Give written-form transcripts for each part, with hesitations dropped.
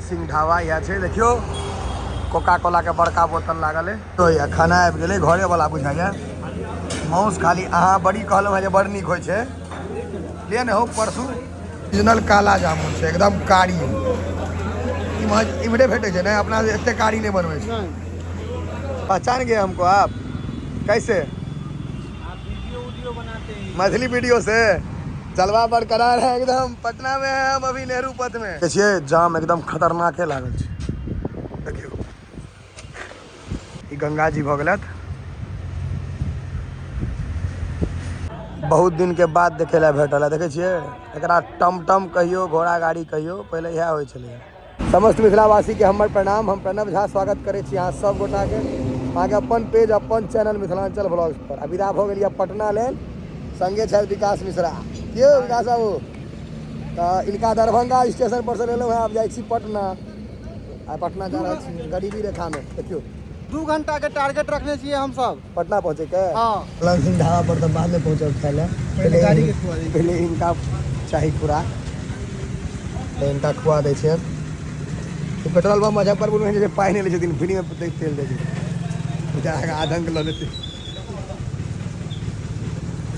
सिंह ढाबा इएह छै। देखियौ कोका कोला के बड़का बोतल लागल है। तो या खाना आबि गेलै, घरे वाला बुझाइया। माउस खाली अहाँ बड़ी कहलहुँ हँ जे बड़ नीक होइ छै। लिअ ने हौ परसू। ओरिजिनल काला जामुन छै, एकदम कारी। इम्हरे भेटै छै ने, अपना एते कारी नहि बनबै छै। पहचान गए हमको आप? कैसे? आप वीडियो वीडियो बनाते हैं? मैथिली वीडियो से जलवा बरकरार है एकदम। पटना में है हम अभी, नेहरू पथ में। देखिए जाम एकदम खतरनाके लागल छै। देखियौ ई गंगा जी भऽ गेलथि। बहुत दिन के बाद देखे ला भेटल है। देखै छियै एकरा टमटम कहियो, घोड़ा गाड़ी कहियो, पहिले इएह होइ छलै। समस्त मिथिलावासी के हमर प्रणाम। हम प्रणव झा स्वागत करै छी अहाँ सब गोटा के अहाँके अपन पेज अपन चैनल मिथिलांचल ब्लॉग्स पर। आ विदा भऽ गेलियै पटना लेल, संगे छथि विकास मिश्रा। के यौ विकास बाबू? तऽ इनका दरभंगा स्टेशन पर से लेलहुँ हेँ, आब जाइ छी पटना। आ पटना जा रहल छी गरीबी रेखा में। देखियौ 2 घंटा के टारगेट रखने छियै हम सब पटना पहुँचे के। हाँ। ललन सिंह ढाबा पर तऽ बाद में पहुँचब खाय लए, पहिले गाड़ी के खुआ दै। पहिले इनका चाही खुराक, तऽ इनका खुआ दै छियनि। ई पेट्रोल पंप मुजफ्फरपुर में जे पाइ नहि लै छथिन, फ्री में तेल दै छथिन। बेचारा के आधंक लऽ लेतै।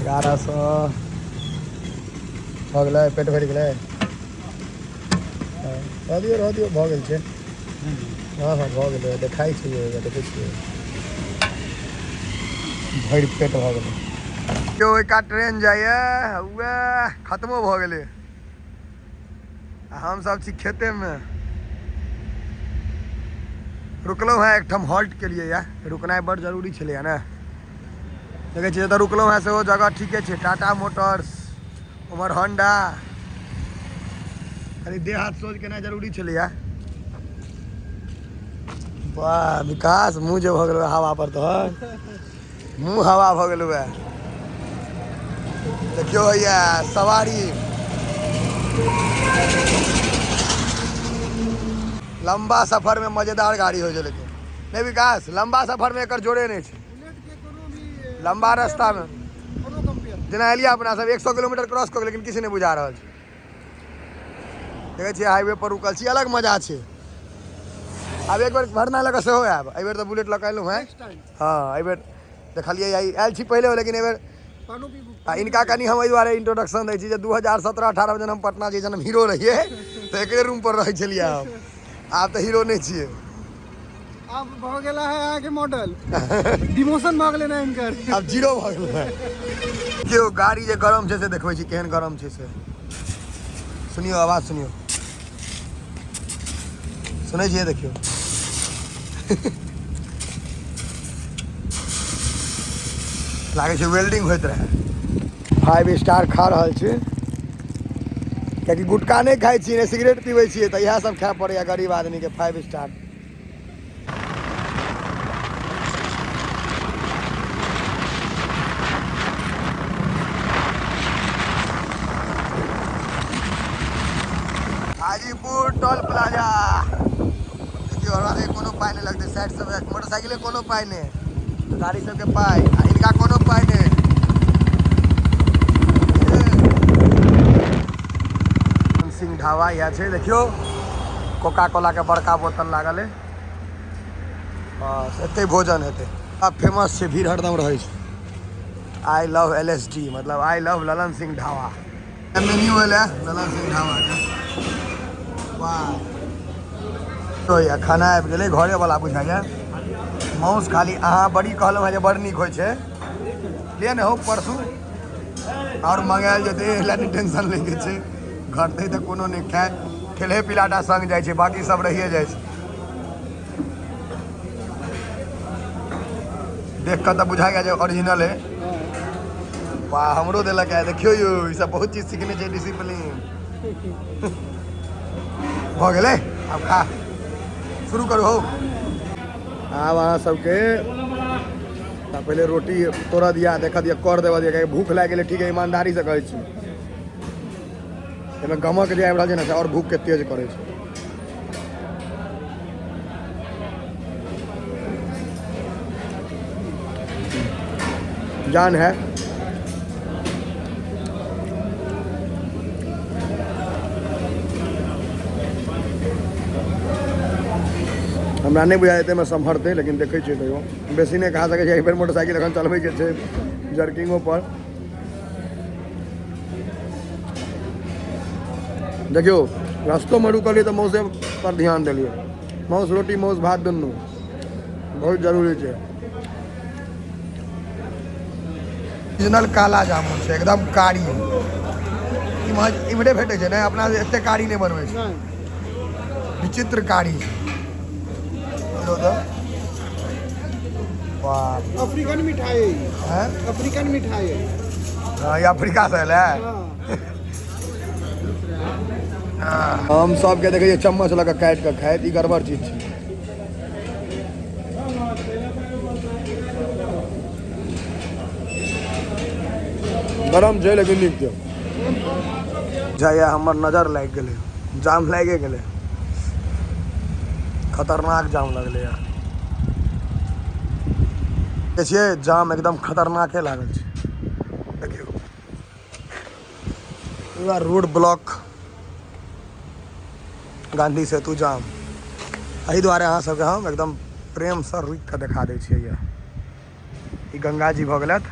1100 भऽ गेलै, पेट भरि गेलै। हँ, रह दियौ, रह दियौ, भऽ गेल छै। हँ हँ भऽ गेलै, देखाइ छै, देखै छियै भरि पेट भऽ गेलै। यौ एका ट्रेन जाइए, उएह खत्मो भऽ गेलै। आ हमसब छी खेतेमे, रुकलहुँ हेँ एकठाम हॉल्ट केलियै ये। रुकनाइ बड़ जरूरी छलैए ने। देखै छियै जतऽ रुकलहुँ हेँ सेहो जगह ठीके छै। टाटा मोटर्स, उम्हर होंडा। कनि देह हाथ सोझ केनाइ जरूरी छलैए। वाह विकास, मुँह जे भऽ गेल हवा पर तोहर मुँह हवा भऽ गेल। देखियौ हैया सवारी। लंबा सफर में मजेदार गाड़ी होइ छै, लेकिन नहि विकास, लंबा सफर में एकर जोड़े नहि छै। लंबा रास्ता में जेना एलियै अपना सब 100 किलोमीटर क्रॉस कऽ, लेकिन किछु नहि बुझा रहल छै। देखै छियै हाईवे पर रुकल छी, अलग मजा छै। आब एक बेर भरना लऽ कऽ सेहो आयब। एहि बेर तऽ बुलेट लऽ कऽ एलहुँ हेँ। हँ, एहि बेर देखलियै आयल छी पहिले, लेकिन एहि बेर आ इनका कनि हम एहि दुआरे इंट्रोडक्शन दै छी जे 2017-18 में जहन हम पटना जैसन हम हीरो रहियै तऽ एकरे रूम पर रहै छलियै हम। आब तऽ हीरो नहि छियै, आब भऽ गेला है अहाँके मॉडल, डिमोशन भऽ गेलै ने हिनकर, आब जीरो भऽ गेलै। केओ गाड़ी जे गरम छै से देखबै छी, केहन गरम छै से सुनियौ, आवाज सुनियौ। सुनै छियै? देखियौ लागै छै वेल्डिंग होइत रहै। 5 स्टार खा रहल छी, कियाकि गुटखा नहि खाइ छी, नहि सिगरेट पीबै छियै, तऽ इएह सब खाय पड़ैया गरीब आदमीके, 5 स्टार। हाजीपुर टोल प्लाजा। देखियौ हमरा सबके कोनो पाइ नहि लगतै। साइड सब मोटरसाइकिल कोनो पाइ नहि, गाड़ी सबके पाइ, आ हिनका कोनो पाइ नहि। सिंह ढाबा इएह छै। देखियौ कोका कोला के बड़का बोतल लागल है। बस एते भोजन हेतै। आब फेमस छै, भीड़ हरदम रहै छै। I love L S D, मतलब I love Lalan Singh dhaba. Menu एलै ललन सिंह ढाबा के। वाह, तो या खाना आबि गेलै, घरे वाला बुझाइया। माउस खाली अहाँ बड़ी कहलहुँ हँ जे बड़ नीक होइ छै। लिअ ने हौ परसू आओर मंगायल जेतै, एहि लए नहि टेंशन लैके छै। घटतै तऽ कोनो नहि, खाय ठेलहे पिलाटा संग जाइ छै, बाकी सब रहिए जाइ छै। देख कऽ तऽ बुझा गेल जे ओरिजिनल है। वाह, हमरो देलक है। देखियौ यौ, ई सब बहुत चीज सीखने छै, डिसिप्लिन भऽ गेलै। आब खा शुरू करू हौ। आब अहाँ सबके तऽ पहिले रोटी तोड़ऽ दिया, देखऽ दिया, कर देबऽ दिया, कियाकि भूख लागि गेलै। ठीक है, ईमानदारीसँ कहै छी, एहिमे गमक जे आबि रहल छै ने से आओर भूखके तेज करै छै। जान है। हमरा नहि बुझाइ एतेमे सम्हरतै, लेकिन देखै छियै तैयो बेसी नहि खा सकै छै। एहि बेर मोटरसाइकिल एखन चलबैके छै जर्किंगो पर। देखियौ रस्तोमे रुकलियै तऽ मौसे पर ध्यान देलियै। माउस रोटी माउस भात दुनू बहुत जरूरी छै। ओरिजिनल काला जामुन छै, एकदम कारी। इम्हर इम्हरे भेटै छै ने, अपना एते कारी नहि बनबै छै, विचित्र कारी छै। बाप। अफ्रीकन मिठाई है। अफ्रीकन मिठाई है। हाँ, ये अफ्रीका से एलै। हाँ। हम सबके देखै छियै चम्मच लऽ कऽ काटि कऽ खाइत, ई गड़बड़ चीज छै। गरम छै लेकिन नीक छै। जाइए हमर नजर लागि गेलै, जाम लागि गेलै, खतरनाक जाम लगलै। देखियै जाम एकदम खतरनाके लागल छै। देखियौ पूरा रोड ब्लॉक, गांधी सेतु जाम। एहि दुआरे अहाँ सबके हम एकदम प्रेमसँ रुकि कऽ देखा दै छियै। ई गंगा जी भऽ गेलथि,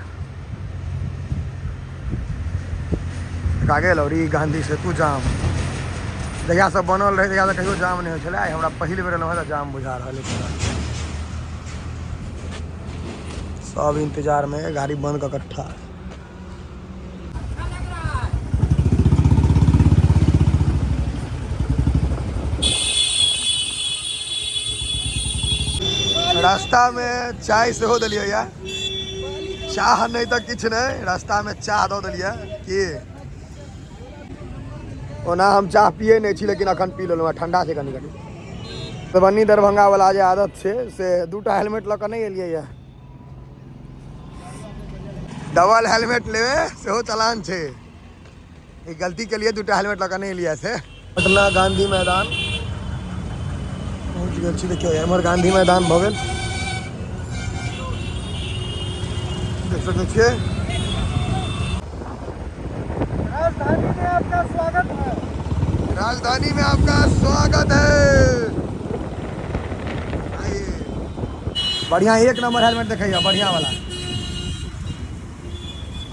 देखा गेल। और ई गांधी सेतु जाम जहियासँ बनल रहै तहियासँ कहियो जाम नहि होइ छलै। आइ हमरा पहिल बेर एलहुँ हँ तऽ जाम बुझा रहल अछि। सब इंतजारमे गाड़ी बंद कऽ कऽ ठाढ़। रास्तामे चाय सेहो देलियै या, चाह नहि तऽ किछु नहि, रास्तामे चाह दऽ देलियै। की ओना हम चाह पिए नहि छी, लेकिन अखन पी लेलहुँ हँ, ठंडा छै कनि कनि। मधुबनी दरभंगा वाला जे आदत छै से दूटा हेलमेट लऽ कऽ नहि एलियै या। डबल हेलमेट लेबै सेहो चलान छै। ई गलती के लिए दूटा हेलमेट लऽ कऽ नहि एलियै से। पटना गांधी मैदान पहुँच गेल छी। देखियौ एम्हर गांधी मैदान भऽ गेल, देख सकै छियै। राजधानी में आपका स्वागत है। राजधानी में आपका स्वागत है। आइए। बढ़िया एक नंबर हेलमेट देखैया, बढ़िया वाला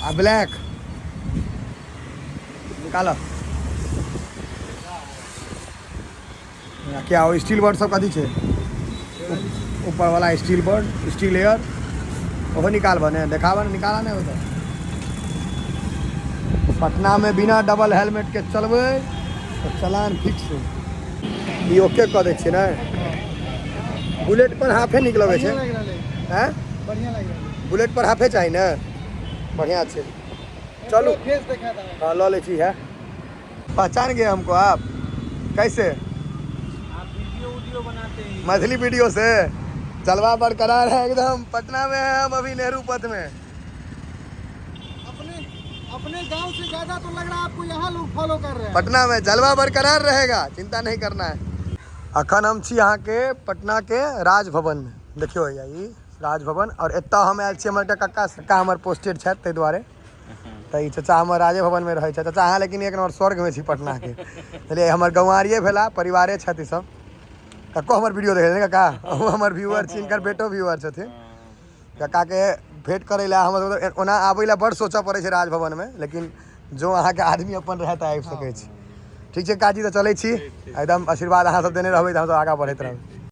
आ ब्लैक निकाल। क्या ओ स्टील बर्ड सब कथी छै? ऊपर वाला स्टील बर्ड, स्टील एयर, ओहो निकालबऽ ने, देखाबऽ ने, निकाला ने। ओतऽ पटना में बिना डबल हेलमेट के चलबै तऽ चलान फिक्स है। ई ओके कऽ दै छियै ने। बुलेट पर हाफे नीक लगै छै। बढ़िया लागि रहल है। हैं? बढ़िया लागि रहल है। बुलेट पर हाफे चाही ने, बढ़िया छै। चलू। फेस देखा था। हाँ, लऽ लै छी। है पहचान गए हमको आप? कैसे? आप वीडियो वीडियो बनाते हैं? मैथिली वीडियो से। जलवा बरकरार है एकदम। पटना में है हम अभी, नेहरू पथ में। अपने अपने गांव से ज्यादा तो लग रहा है आपको यहाँ लोग फॉलो कर रहे हैं। पटना में जलवा बरकरार रहेगा, चिंता नहीं करना है। अखन हम छी अहाँके पटना के राजभवन में। देखियौ हैया ई राजभवन। और एतऽ हम आयल छी, हमर एकटा कक्का कक्का हमर पोस्टेड छथि, ताहि दुआरे तऽ ई चचा हमर राजे भवन में रहै छथि। चचा अहाँ लेकिन एक नंबर स्वर्ग में छी पटना के, बुझलियै? हमर गंवारिये भेला, परिवारे छथि ई सब। कक्को हमर वीडियो देखै छथिन। कक्का अहूँ हमर व्यूअर छी, हिनकर बेटो व्यूअर छथिन। कक्काके भेंट करै लए हमर ओना आबै लए बड़ सोचऽ पड़ै छै राजभवन में, लेकिन जो अहाँके आदमी अपन रहए तऽ आबि सकै छी। ठीक छै काजी, तऽ चलै छी। एकदम आशीर्वाद अहाँ सब देने रहबै तऽ हमसब आगाँ बढ़ैत रहबै।